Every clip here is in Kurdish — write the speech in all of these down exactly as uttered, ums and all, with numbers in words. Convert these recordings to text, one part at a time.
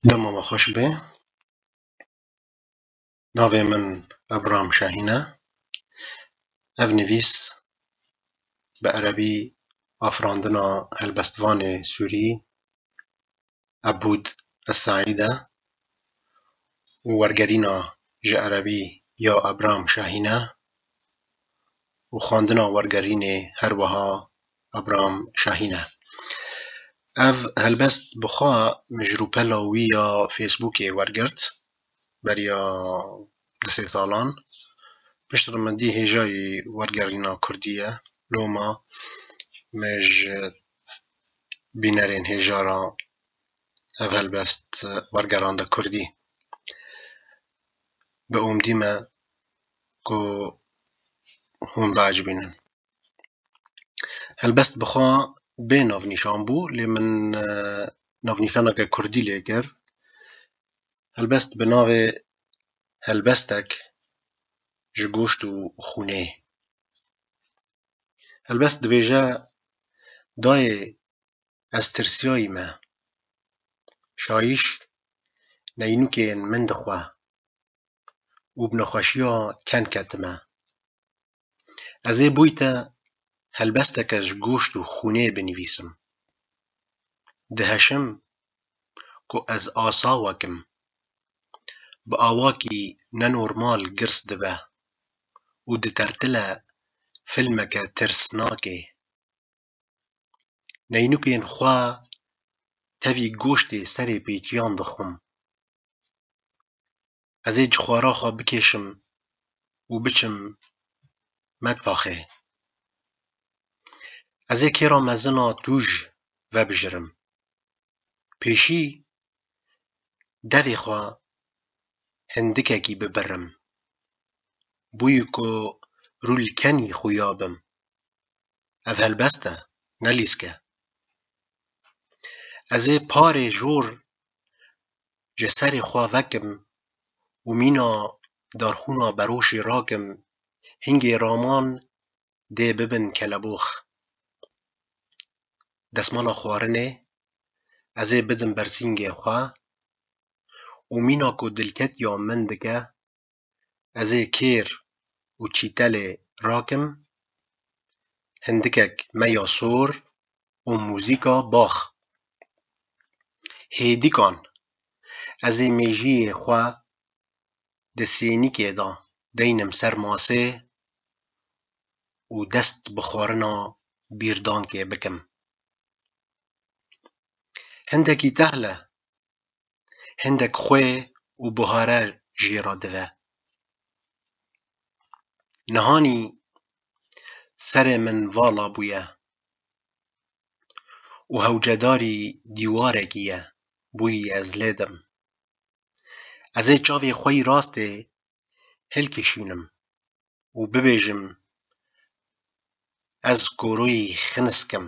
Dema we xweş be. Navê min Ebram Şahîn e. Ev nivîs bi erebî afirandina helbestvanê sûrî Ebûd Es-Seîd e û wergerîna ji erebî ya Ebram Şahîn e û xwendina wergerînê her wiha Ebram Şahîn e. Ev helbest bi xwe min ji rûpela wî ya Facebookê wergirt beriya du sê salan. Piştre min dî hêjayî wergerîna kurdî ye. Loma min ji bînerên hêja re ev helbest wergerande kurdî. Bi umdî me ku hûn biecibînin. Helbest bi xwe bê navnîşan bû, lê min, e, navnîşaneke kurdî lê kir. Helbest bi navê Helbestek ji Goşt û Xûnê. Helbest dibêje, Dayê, ez tirsiyayî me. Şayîş neynûkên min dixwe û bi nexweşiya ken ketime. Ez ê boy te helbesteke ji goşt û xûnê binivîsim. Diheşim ku ez asa wekim. Bi awakî nenormal girs dibe û ditertile filmeke tirsnakê. Neynûkên xwe tevî goştê serê pêçiyan dixwim. Ez ê cixwara xwe bikêşim û biçim metbaxê. Ez ê kêra mezina tûj vebijirim. Pêşî devê xwe hindikekî bibirim. Bûyî ku rû li kenî xuya bim. Ev helbest e, ne lîsk e. Ez ê parê jor ji serê xwe vekim û mîna darxûna beroşê rakim, hingê raman dê bibin kelebox. Desmala xwarinê ez ê bidim bersîngê xwe û mîna ku dilketiya min dike, ez ê kêr û çîtelê rakim, hindikek meya sor û muzîka bax. Hêdîkan ez ê mêjiyê xwe di sênîkê de deynim ser masê û dest bi xwarina bîrdankê bikim. Hindekî tehle, hindek xwê û buhare jê re dive. Nihanî serê min vala bûye û hewcedarî dîwarekî ye, bûyî ez lê dim. Ez ê çavê xwe yî rastê hilkişînim û bibêjim, ez koroyî xinis kim,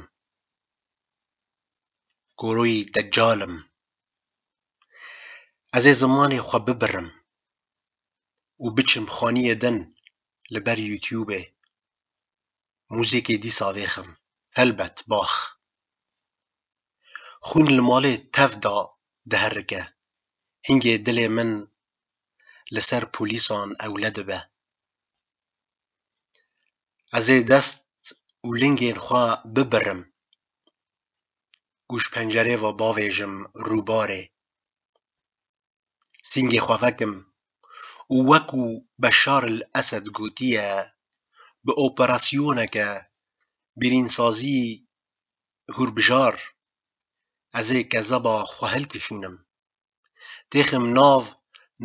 koroyî Deccal im. Ez ê zimanê xwe bibirim û biçim xaniyê din li ber YouTubeê. Muzîkê dîsa vêxim, helbet bax. Xwîn li malê tev de diherike. Hingê dilê min li ser polîsan ewle dibe. Ez ê dest û lingên xwe bibirim û ji pencerê ve bavêjim rûbarê. Sîngê xwe vekim û wekû Beşar el Esed gotiye, bi operasyoneke bîrînsazî hûrbijar ez ê kezeba xwe hilkişînim. Têxim nav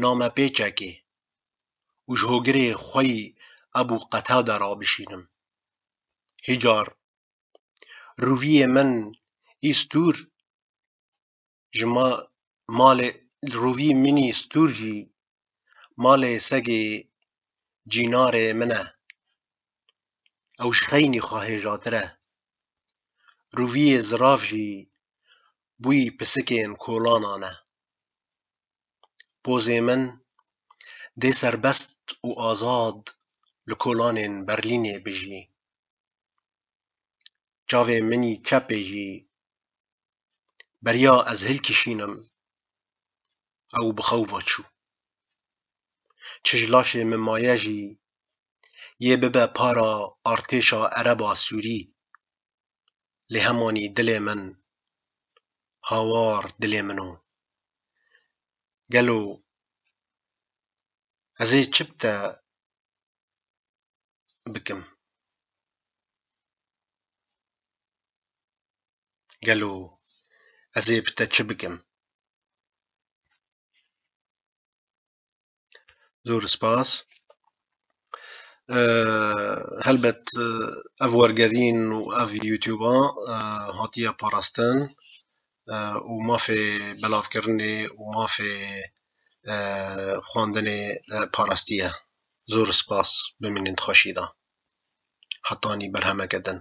namepêçekê û ji hogirê xwe yî Ebû Qetada re bişînim. Hîcar rûviyê min î stûr ji ma-, malê, rûvî min î stûr jî malê segê cînarê min e. Ew ji xeynî xwe hêjatir e. Rûviyê zirav jî bûyî pisikên kolanan e. Pozê min dê serbest û azad li kolanên Berlînê bijî. Çavê min î çepê jî beriya ez hilkişînim, Ew bi xew ve çû. Çi ji laşê min maye jî yê bibe para artêşa ereba Sûrî. Lê hemanî dilê min, hawar dilê min o. Gelo ez ê çi bi te bikim? Gelo ez ê bi te çi bikim? Zor spas. Ee, helbet, e, ev wergerîn û ev YouTube-a, e, hatiye parastin, e, û mafê belavkirinê û mafê, e, xwendinê, e, parastiye. Zor spas, bimînin di xweşî de. Hetanî berhemeke din.